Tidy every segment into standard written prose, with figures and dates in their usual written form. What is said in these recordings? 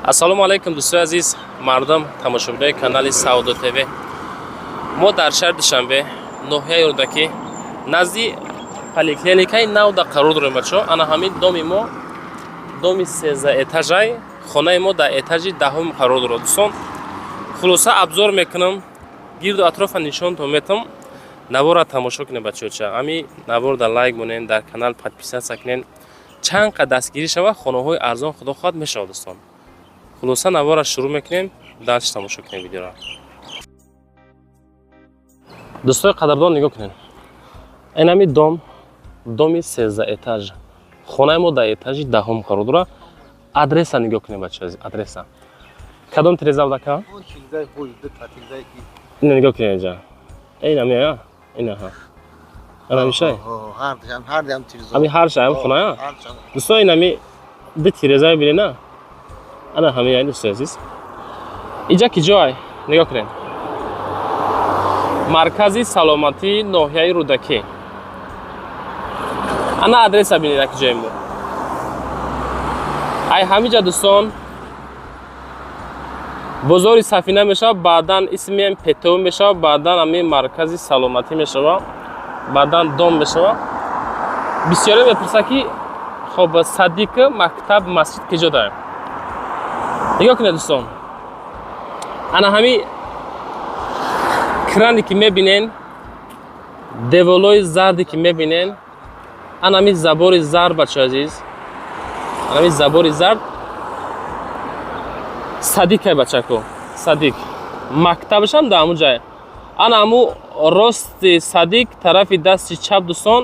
Ассалому алайкум, дӯстои азиз, мардум, тамошобинои канали Савдо ТВ. Мо дар шаҳри Душанбе, ноҳияи Рӯдакӣ, назди поликлиникаи Навда қарор дорем, бачаҳо. Ана ҳамин доми мо, доми 13 этажай, хонаи мо дар этажи 10-ум қарор дорад, дӯстон. Хулоса, обзор мекунам, гирду атрофа нишонтон метам. Навора тамошо кунед, бачаҳоча. Ами навор дар лайк монен, дар канал подписаться кунен. Чанд қад дастгирӣ шавад, хонаҳои арзон, худо хоҳад, мешавад, дӯстон. Хулоса, навора шурӯъ мекунем, дальше тамошо кунем видеоро. Дӯстои қадрдон, нигоҳ кунед, инами дом, доми 13 этаж, хонаи мо дар этажи 10-ум қарор дорад. Адреса нигоҳ кунед, бачаҳо, адреса. Кадом тиреза будака? Ина нигоҳ кунед, инҷа инами, инаҳа, анамишай, ами ҳарша ам хоная. Дӯстон, инами ду тиреза мебинед, ана ҳамин. Дӯстои азиз, иҷа ки ҷой, нигоҳ кунед, маркази саломатии ноҳияи Рӯдакӣ. Ана адреса бинед, аки ҷои мо ай ҳамиҷа, дӯстон, бозори Сафина мешавад, баъдан исмиам ПТО мешавад, баъдан ҳамин маркази саломатӣ мешавад, баъдан дом мешавад. Бисёре мепурсад, ки хоб, садик, мактаб, масҷид киҷо дорем? Нигоҳ кунед, дӯстон, ана ҳами кране ки мебинен, деволои зарде ки мебинен, ана ҳами забори зард, бачаи азиз, ана ҳами забори зард садикай, бачако, садик, мактабашам дар ҳамун ҷай. Ана ҳаму рости садик, тарафи дасти чап, дӯстон,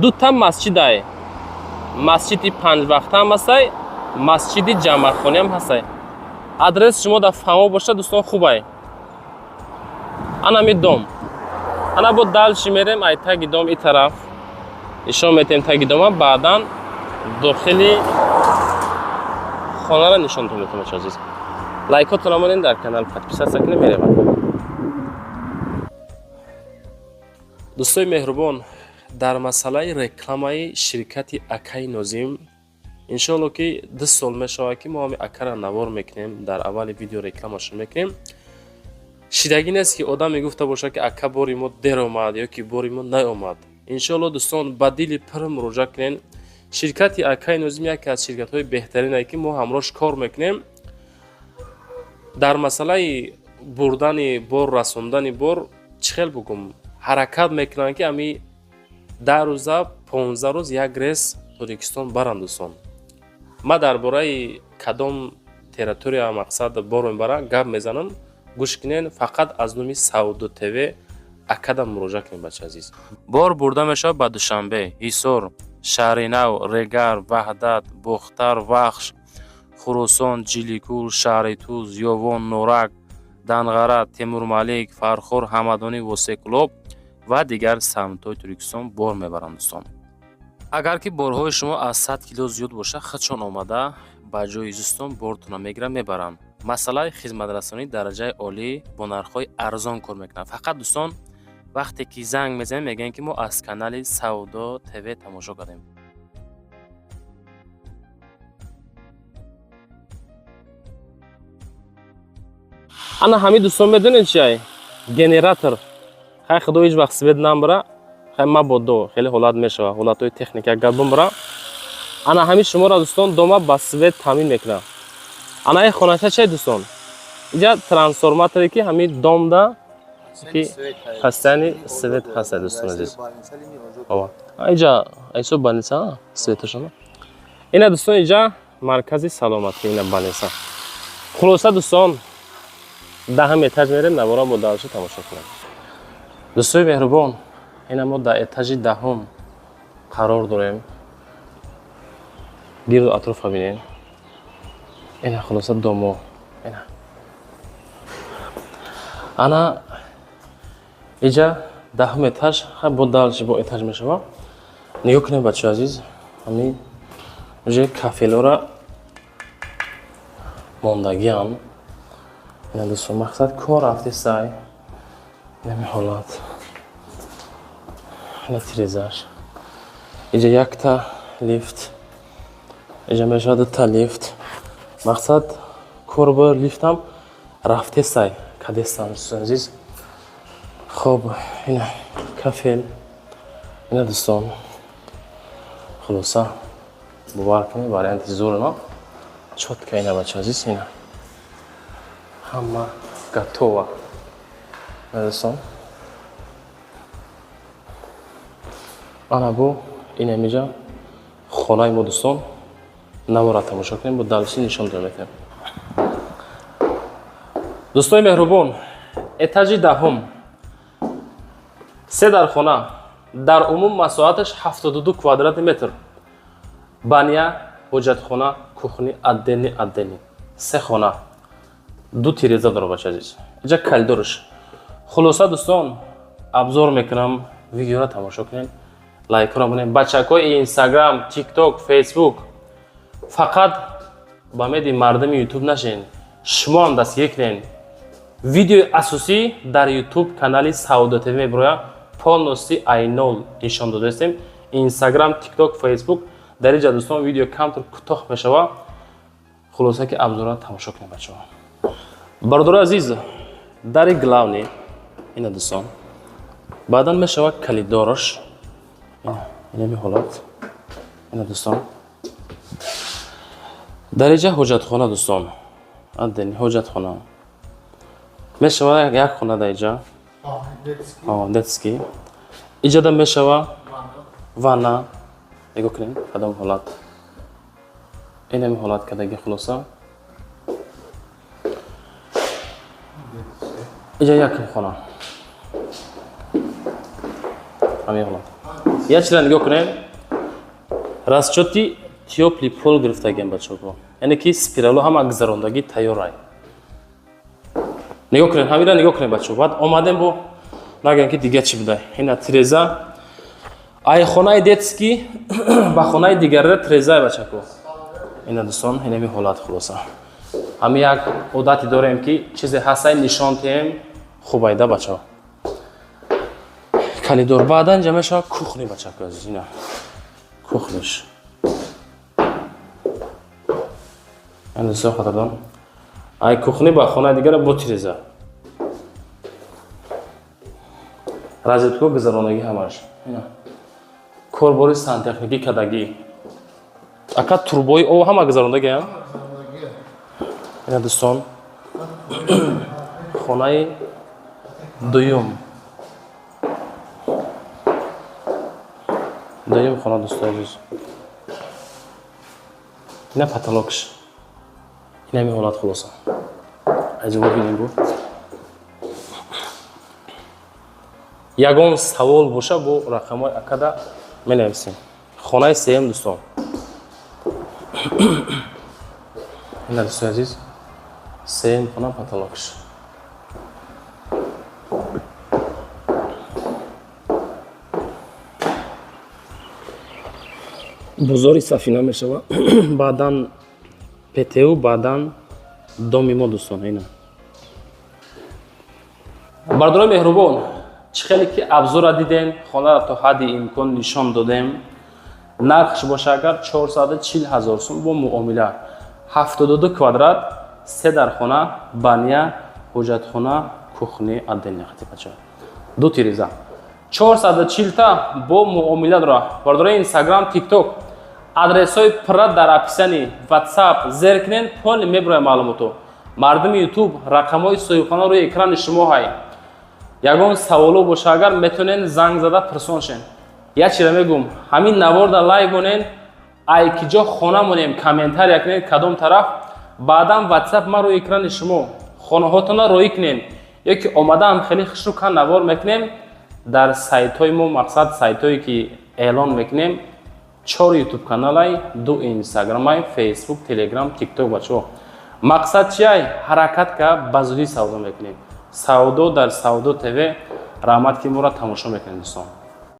дута масҷидай. Масҷиди панҷвақтаам ҳастай, масҷиди ҷамъахониам ҳастай. Адрес шумо дар фаҳмо бошад, дӯстон, хубай. Ана ҳами дом. Ана бо дальше мерем, ай таги дом и тараф нишон метаҳем, таги дома, баъдан дохили хонара нишонтон метавонам. Бачаи азиз, лайкотонро монед, дар канал подписаться кунед, меревад. Дӯстои меҳрубон, дар масъалаи рекламаи ширкати акаи Нозим, иншоалло, ки 2 сол мешавад, ки мо ҳами акара навор мекунем, дар аввали видео рекламашон мекунем. Шидагӣ нест, ки одам мегуфта бошад, ки ака, бори мо дер омад ё ки бори мо наомад. Иншоалло, дӯстон, ба дили пур муроҷиат кунед. Ширкати акаи Нозим яке аз ширкатҳои беҳтаринае, ки мо ҳамроҳш кор мекунем. Дар масъалаи бурдани бор, расондани бор, чӣ хел бугум, ҳаракат мекунанд, ки ами 10 рӯза, 15 рӯз як рейс Тоҷикистон баранд. Дӯстон, ман дар бораи кадом территория, мақсад, бор мебарам, гап мезанам, гӯш кунед. Фақат аз номи Савдо ТВ акадам муроҷиат кунед, бачаи азиз. Бор бурда мешавад ба Душанбе, Ҳисор, Шаҳринав, Регар, Ваҳдат, Бохтар, Вахш, Хуросон, Ҷиликул, шаҳри Туз, Ёвон, Норак, Данғара, Темурмалик, Фархор, Ҳамадонӣ, Восекулоб ва дигар самтҳои Тоҷикистон бор мебаранд. Дӯстон, агар ки борҳои шумо аз 100 кило зиёд бошад, худшон омада ба ҷои зистон бортонро мегиранд, мебаранд. Масъалаи хизматрасонии дараҷаи олӣ, бо нархҳои арзон кор мекунанд. Фақат, дӯстон, вақте ки занг мезанем, мегӯем, ки мо аз канали Савдо ТВ тамошо кардем. Ана ҳамин, дӯстон, медонед чиай? Генератор. Хай, худо ҳеҷ вақт свет намбара, хай, мабодо, хеле ҳолат мешавад, ҳолатҳои техника агар бимбара, ана ҳамин шуморо, дӯстон, дома ба свет таъмин мекунад. Ана ин хонача чай, дӯстон? Инҷа трансформаторе, ки ҳамин домда, ки постоянный свет ҳаста, дӯстон азиз. Инҷа айсо больница светашона. Ина, дӯстон, инҷа маркази саломатӣ, ина больница. Хулоса, дӯстон, 10-ум этаж мерем, навора бо дальше тамошо кунем. Дӯстои меҳрубон, ина мо дар этажи 10-ум қарор дорем. Гирду атрофа бинем. Ина, хулоса, домо. Ина, ана иҷа 10-ум этаж, бо дальше бо этаж мешава. Нигоҳ кунем, бачаи азиз, ҳамин уже кафелора мондагиам. Ина, дӯстон, мақсад, кор рафтесай. Инами ҳолат, ина тирезаш. Иҷа якта лифт, иҷа мешавад дута лифт. Мақсад, Корбор лифтам рафтесай кадестам, дӯстони азиз. Хоб, ина кафел, ина дӯстон. Хулоса, бовар кунед, варианти зур, но чётко. Ина, бача азиз, ина ҳама готово, дӯстон. Ана бу ин амиҷа хонаи мо, дӯстон. Навора тамошо кунем, бо дальше нишон дода метавем. Дӯстони меҳрубон, этажи 10-ум, се дархона, дар умум масоҳаташ 72 квадрати метр, баня, ҳоҷатхона, кухни отдельный, отдельный, се хона, ду тиреза дора, бача азиз. Иҷа коридорш. Хулоса, дӯстон, обзор мекунам, видеоро тамошо кунем, лайкро монем. Бачакҳои Инстаграм, Тикток, Фейсбук, фақат ба меди мардуми Ютуб нашен, шумо ҳам дастгирӣ кунен. Видеои асосӣ дар Ютуб канали Савдо ТВ мебирояд, полностью айнол нишон додаистем. Инстаграм, Тикток, Фейсбук, дар инҷа, дӯстон, видео камтар кӯтоҳ мешавад. Хулоса, ки обзора тамошо кунем, бачаҳо. Бародари азиз, дари главный ина, дӯстон, баъдан мешавад коридораш, инами ҳолат. Ина, дӯстон, дар инҷа ҳоҷатхона, дӯстон, отдельный ҳоҷатхона мешава, як хона дар инҷа детский. Иҷода мешава ванна. Нигоҳ кунем, кадом ҳолат, инами ҳолат кадаги. Хулоса, иҷа якм хона, ҳамин ҳолат. Як чиза нигоҳ кунем, расчёти тёплый пол гирифтагиам, бачаҳо, яъне ки спирало ҳама гузарондагӣ тайёрай. Нигоҳ кунем, ҳамира нигоҳ кунем, бачаҳо. Баъд омадем, бо нагӯям, ки дига чӣ будай. Ина тиреза, ай хонаи детский ба хонаи дигарра тирезаи, бачако. Ина, дӯстон, инами ҳолат. Хулоса, ҳами як одате дорем, ки чизе ҳастай, нишон тиҳем, хубайда, бачаҳо. Коридор, баъдан ҷа мешавад кухни, бачако азиз. Ина кухниш, дӯстон, хотирдон, ай кухни ба хонаи дигара бо тиреза, розетко гузаронагӣ ҳамаш, корбори сантехникӣ кадагӣ, ака, трубои об ҳама гузарондагиам. Ина, дӯстон, хонаи дуюм, дуюм хона, дӯстои азиз. Ина потолокш, инами ҳолат. Хулоса, аҷибо бинем. Бу ягон савол боша, бо рақамҳои акада менависем. Хонаи сеюм, дӯстон. Ина, дӯстои азиз, сеюм хона, потолокш. Бозори Сафина мешавад, баъдан ПТУ, баъдан доми мо, дӯстон. Ина, бардорои меҳрубон, чӣ хеле ки обзора дидем, хонаро то ҳадди имкон нишон додем. Нархш боша агар 440 ҳазор сум бо муомила, 72 квадрат, се дархона, баня, ҳоҷатхона, кухни отдельный, хати, ду тиреза, 440 та бо муомила дора. Бардорои Инстаграм, Тикток, адресҳои пурра дар описании Ватсап зер кунен, полный мебирояд маълумото. Мардуми Ютуб, рақамҳои соҳибхона рӯи экрани шумо ҳай. Ягон саволо боша агар, метавонен занг зада пурсон шен. Як чиза мегӯм: ҳамин наворда лайк монен, ай ки ҷо хона монем, комментария кунед, кадом тараф. Баъдан Ватсап ма рӯи экрани шумо, хонаҳотона роӣ кунен ё ки омадаам, хеле хушрӯ кан навор мекунем. Дар сайтҳои мо, мақсад, сайтҳое ки эълон мекунем, чор Ютуб каналай, ду Инстаграмай, Фейсбук, Телеграм, Тикток. Бачаҳо, мақсад чиай? Ҳаракат ка, ба зудӣ савдо мекунем. Савдо дар Савдо ТВ. Раҳмат, ки моро тамошо мекунед, дӯстон.